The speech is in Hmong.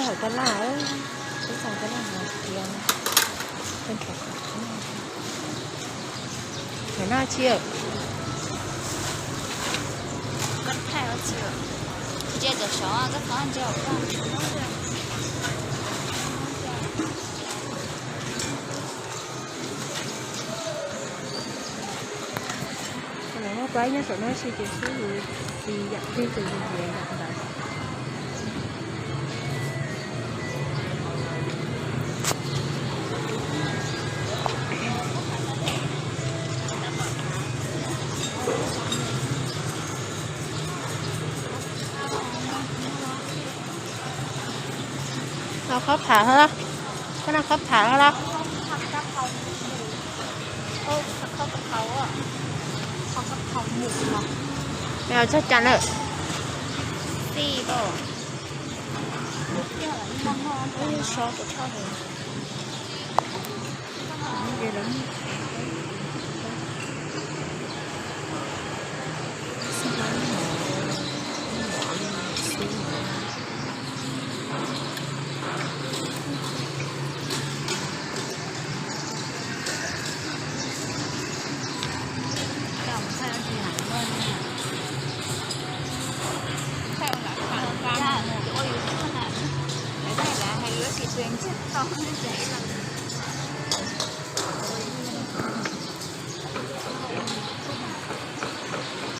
Hawm tas laj, peb xav tas laj hais tias, hais no tsi, ntsia tom saud, koj qhov ntsia. Los pab nyob saum no tsis ces xwb, tsis yam twg ces yus ntiav yam ntawd. Noj khob pham hov los? Koj noj khob pham hov los? Txhob cas lawm.